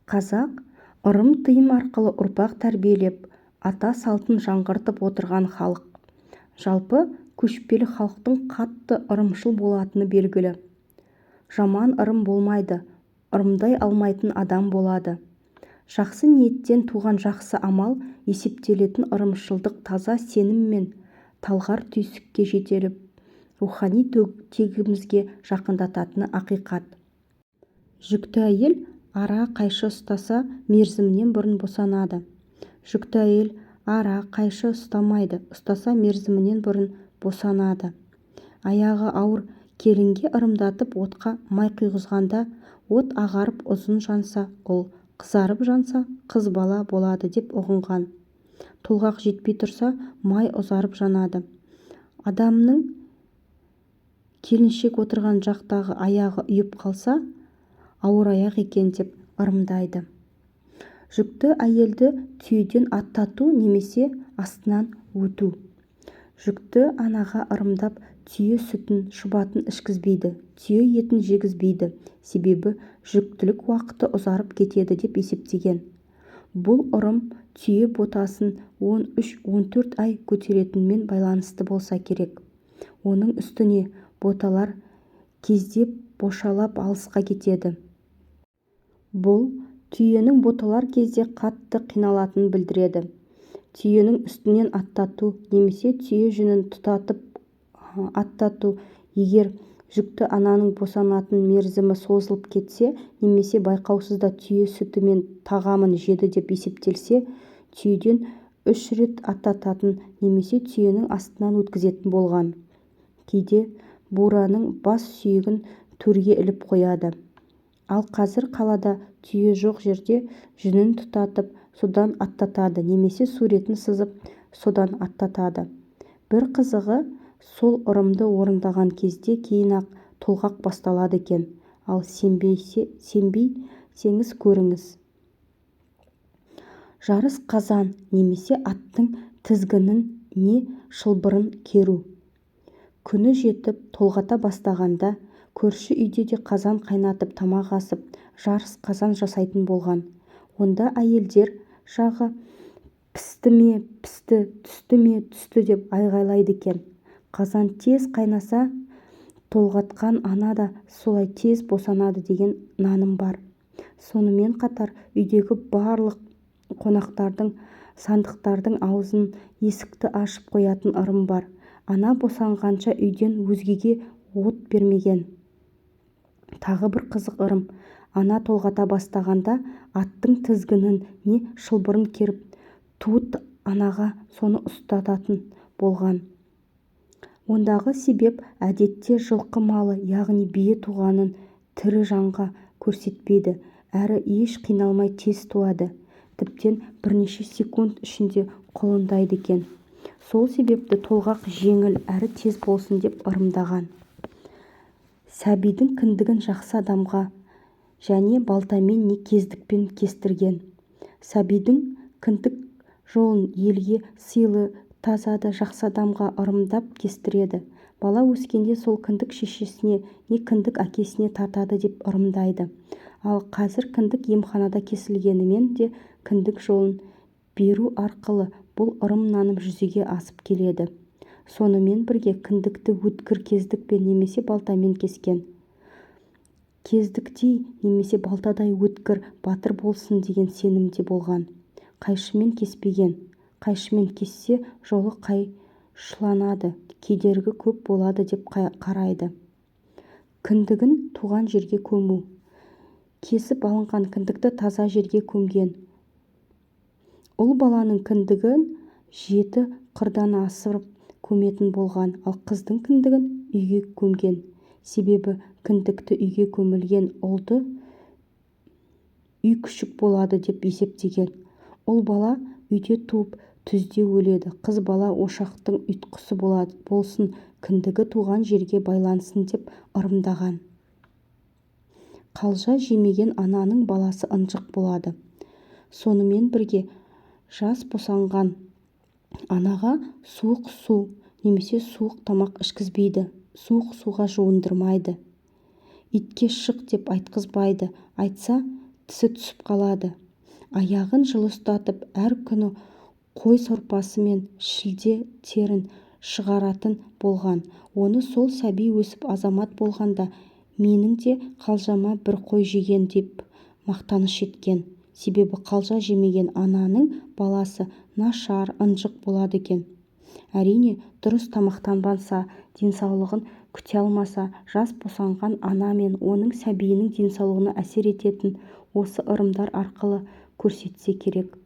Қазақ ырым-тыйым арқылы ұрпақ тәрбиелеп, ата салтын жаңғыртып отырған халық. Жалпы көшпелі халықтың қатты ырымшыл болатыны белгілі. Жаман ырым болмайды, ырымдай алмайтын адам болады. Жақсы ниеттен туған жақсы амал есептелетін ырымшылдық таза сенім мен талғар түйсікке жетелеп, рухани тегімізге жақындататыны ақиқат. Жүкті әйел ара, қайшы ұстаса, мерзімінен бұрын босанады. Жүкті әйел ара, қайшы ұстамайды, ұстаса мерзімінен бұрын босанады. Аяғы ауыр келінге ырымдатып отқа май құйғызғанда, от ағарып ұзын жанса, ұл, қызарып жанса, қыз бала болады деп ұғынған. Толғақ жетпей тұрса, май ұзарып жанады. Адамның келіншек отырған жақтағы аяғы ұйып қалса, ауыр аяқ екен деп ырымдайды. Жүкті әйелді түйеден аттату немесе астынан өту. Жүкті анаға ырымдап түйе сүтін, шұбатын ішкізбейді, түйе етін жегізбейді. Себебі жүктілік уақыты ұзарып кетеді деп есептеген. Бұл ырым түйе ботасын 13-14 ай көтеретінімен байланысты болса керек. Оның үстіне боталар кезде бошалап алысқа кетеді. Бұл түйенің боталар кезде қатты қиналатынын білдіреді. Түйенің үстінен аттату немесе түйе жүнін тұтатып аттату. Егер жүкті ананың босанатын мерзімі созылып кетсе немесе байқаусызда түйе сүті мен тағамын жеді деп есептелсе, түйеден 3 рет аттататын немесе түйенің астынан өткізетін болған. Кейде бураның бас сүйегін төрге іліп қояды. Ал қазір қалада түйе жоқ жерде жүнін тұтатып, содан аттатады немесе суретін сызып, содан аттатады. Бір қызығы, сол ырымды орындаған кезде кейін-ақ толғақ басталады екен. Ал сенбесеңіз көріңіз. Жарыс қазан немесе аттың тізгінін не шылбырын керу. Күні жетіп, толғата бастағанда, көрші үйде де қазан қайнатып тамақ асып, жарыс қазан жасайтын болған. Онда әйелдер жағы пісті ме, пісті, түсті ме, түсті деп айғайлайды екен. Қазан тез қайнаса, толғатқан ана да солай тез босанады деген наным бар. Сонымен қатар үйдегі барлық қонақтардың сандықтардың аузын, есікті ашып қоятын ырым бар. Ана босанғанша үйден өзгеге от бермеген. Тағы бір қызық ырым, ана толғата бастағанда аттың тізгінін не шылбырын керіп, туыт анаға соны ұстататын болған. Ондағы себеп, әдетте жылқы малы, яғни бие туғанын тірі жанға көрсетпейді, әрі еш қиналмай тез туады. Тіптен бірнеше секунд ішінде құлындайды екен. Сол себепті толғақ жеңіл әрі тез болсын деп ырымдаған. Сәбидің кіндігін жақсы адамға және балтамен не кездікпен кестірген. Сәбидің кіндік жолын елге сыйлы, таза да жақсы адамға ырымдап кестіреді. Бала өскенде сол кіндік шешесіне не кіндік әкесіне тартады деп ырымдайды. Ал қазір кіндік емханада кесілгенімен де кіндік жолын беру арқылы бұл ырым-наным жүзеге асып келеді. Сонымен бірге кіндікті өткір кездікпен немесе балтамен кескен. Кездіктей немесе балтадай өткір, батыр болсын деген сенімде болған. Қайшымен кеспеген. Қайшымен кессе, жолы қайшыланады, кедергі көп болады деп қарайды. Кіндігін туған жерге көму. Кесіп алынған кіндікті таза жерге көмген. Ұл баланың кіндігін 7 қырдан асырып көметін болған, ал қыздың кіндігін үйге көмген. Себебі кіндікті үйге көмілген ұлды үй күшік болады деп есептеген. Ұл бала үйде туып, түзде өледі, қыз бала ошақтың ұйтқысы болсын, кіндігі туған жерге байлансын деп ырымдаған. Қалжа жемеген ананың баласы ынжық болады. Сонымен бірге жас босанған анаға суық су немесе суық тамақ ішкізбейді, суық суға жуындырмайды. Итке шық деп айтқызбайды, айтса Тісі түсіп қалады. Аяғын жылы ұстатып, әр күні қой сорпасы мен шілде терін шығаратын болған. Оны сол сәби өсіп азамат болғанда, менің де қалжама бір қой жеген деп мақтаныш еткен. Себебі қалжа жемеген ананың баласы нашар, ынжық болады екен. Әрине, дұрыс тамақтанбаса, денсаулығын күте алмаса, жас босанған ана мен оның сәбиінің денсаулығына әсер ететінін осы ырымдар арқылы көрсетсе керек.